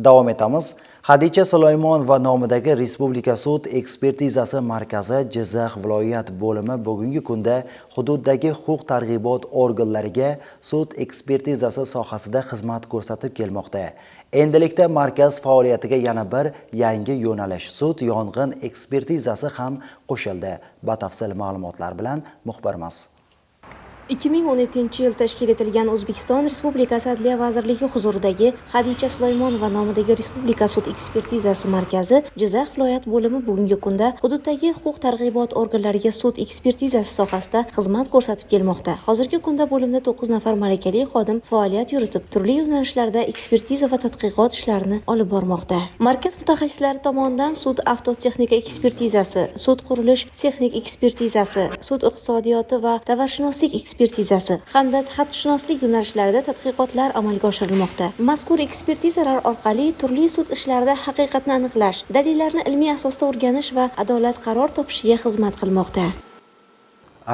Davom etamiz. Hadicha Sulaymonova nomidagi Respublika sud ekspertizasi markazi Jizzax viloyat bo'limi bugungi kunda hududdagi huquq targ'ibot organlariga sud ekspertizasi sohasida xizmat ko'rsatib kelmoqda. Endilikda markaz faoliyatiga yana bir yangi yo'nalish, sud yong'in ekspertizasi ham qo'shildi. Batafsil ma'lumotlar bilan muxbirimiz. 2017 yil tashkil etilgan O'zbekiston Respublikasi Adliya vazirligi huzuridagi Hadicha Sulaymonova nomidagi Respublika sud ekspertizasi markazi Jizzax viloyat bo'limi bugungi kunda hududdagi huquq targ'ibot organlariga sud ekspertizasi sohasida xizmat ko'rsatib kelmoqda. Hozirgi kunda bo'limda 9 nafar malakali xodim faoliyat yuritib, turli yo'nalishlarda ekspertiza va tadqiqot ishlarini olib bormoqda. Markaz mutaxassislari tomonidan sud avtotexnika ekspertizasi, sud qurilish texnik ekspertizasi, sud iqtisodiyoti va tovarshunoslik ekspertizasi hamda xatshunoslik yo'nalishlarida tadqiqotlar amalga oshirilmoqda. Mazkur ekspertizalar orqali turli sud ishlarida haqiqatni aniqlash, dalillarni ilmiy asosda o'rganish va adolat qaror topishiga xizmat qilmoqda.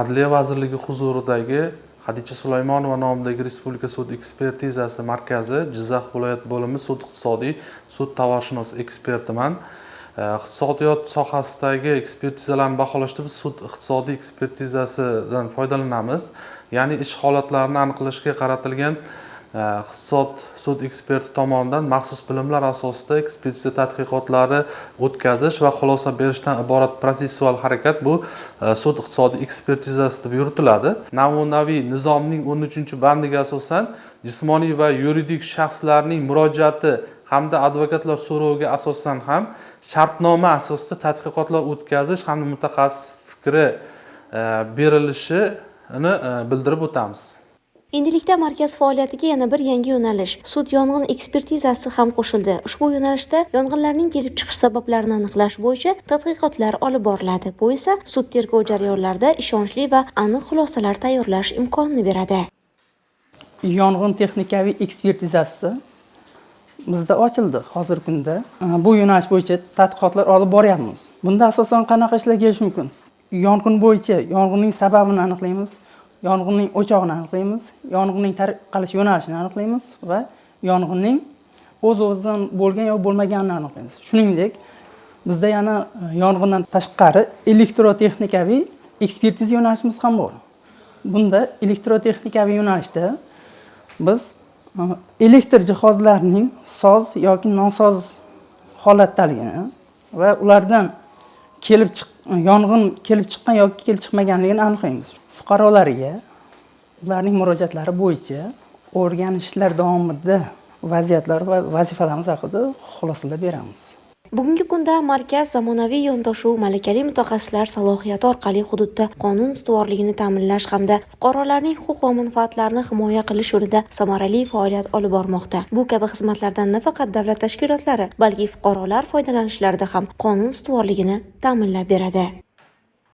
Adliya vazirligi huzuridagi Hadicha Sulaymonova nomidagi Respublika sud ekspertizasi markazi Jizzax viloyat bo'limi sud iqtisodiy, sud tovarshunos ekspertiman. Iqtisodiyot sohasidagi ekspertizalarni baholashda biz sud iqtisodiy ekspertizasidan foydalanamiz. Ya'ni ish holatlarini aniqlashga qaratilgan iqtisod sud eksperti tomonidan maxsus bilimlar asosida ekspertiza tadqiqotlari o'tkazish va xulosa berishdan iborat protsessual harakat bu sud iqtisodiy ekspertizasi deb yuritiladi. Namunaviy nizomning 13-bandiga asosan jismoniy va yuridik shaxslarning murojaati hamda advokatlar so'roviga asosan ham shartnoma asosida tadqiqotlar o'tkazish hamda mutaxassis fikri berilishini bildirib o'tamiz. Endilikda markaz faoliyatiga yana bir yangi yo'nalish, sud yong'in ekspertizasi ham qo'shildi. Ushbu yo'nalishda yong'inlarning kelib chiqish sabablarini aniqlash bo'yicha tadqiqotlar olib boriladi. Bu esa sud tergov jarayonlarida ishonchli va aniq xulosalar tayyorlash imkonini beradi. Yong'in texnikaviy ekspertizasi bizda ochildi hozirgi kunda. Bu yo'nalish bo'yicha tadqiqotlar olib boryapmiz. Bunda asosan qanaqa ishlar kelishi mumkin? Yong'in bo'yicha yong'inning sababini aniqlaymiz, yong'inning o'chog'ini aniqlaymiz, yong'inning tarqalish yo'nalishini aniqlaymiz va yong'inning o'z-o'zidan bo'lgan yo bo'lmaganini aniqlaymiz. Shuningdek, bizda yana yong'indan tashqari elektrotexnikaviy ekspertiza yo'nalishimiz ham bor. Bunda elektrotexnikaviy yo'nalishda biz elektr jihozlarining soz yoki nosoz holatdaligini va ulardan kelib chiq yong'in kelib chiqqan yoki kelib chiqmaganligini aniqlaymiz. Fuqarolarga ularning murojaatlari bo'yicha o'rganishlar davomida vaziyatlar va vazifalarimiz haqida xulosalar beramiz. Bugungi kunda markaz zamonaviy yondashuv, malakali mutaxassislar salohiyati orqali hududda qonun ustuvorligini ta'minlash hamda fuqarolarning huquq va manfaatlarini himoya qilish yo'lida samarali faoliyat olib bormoqda. Bu kabi xizmatlardan nafaqat davlat tashkilotlari, balki fuqarolar foydalanishlarida ham qonun ustuvorligini ta'minlab beradi.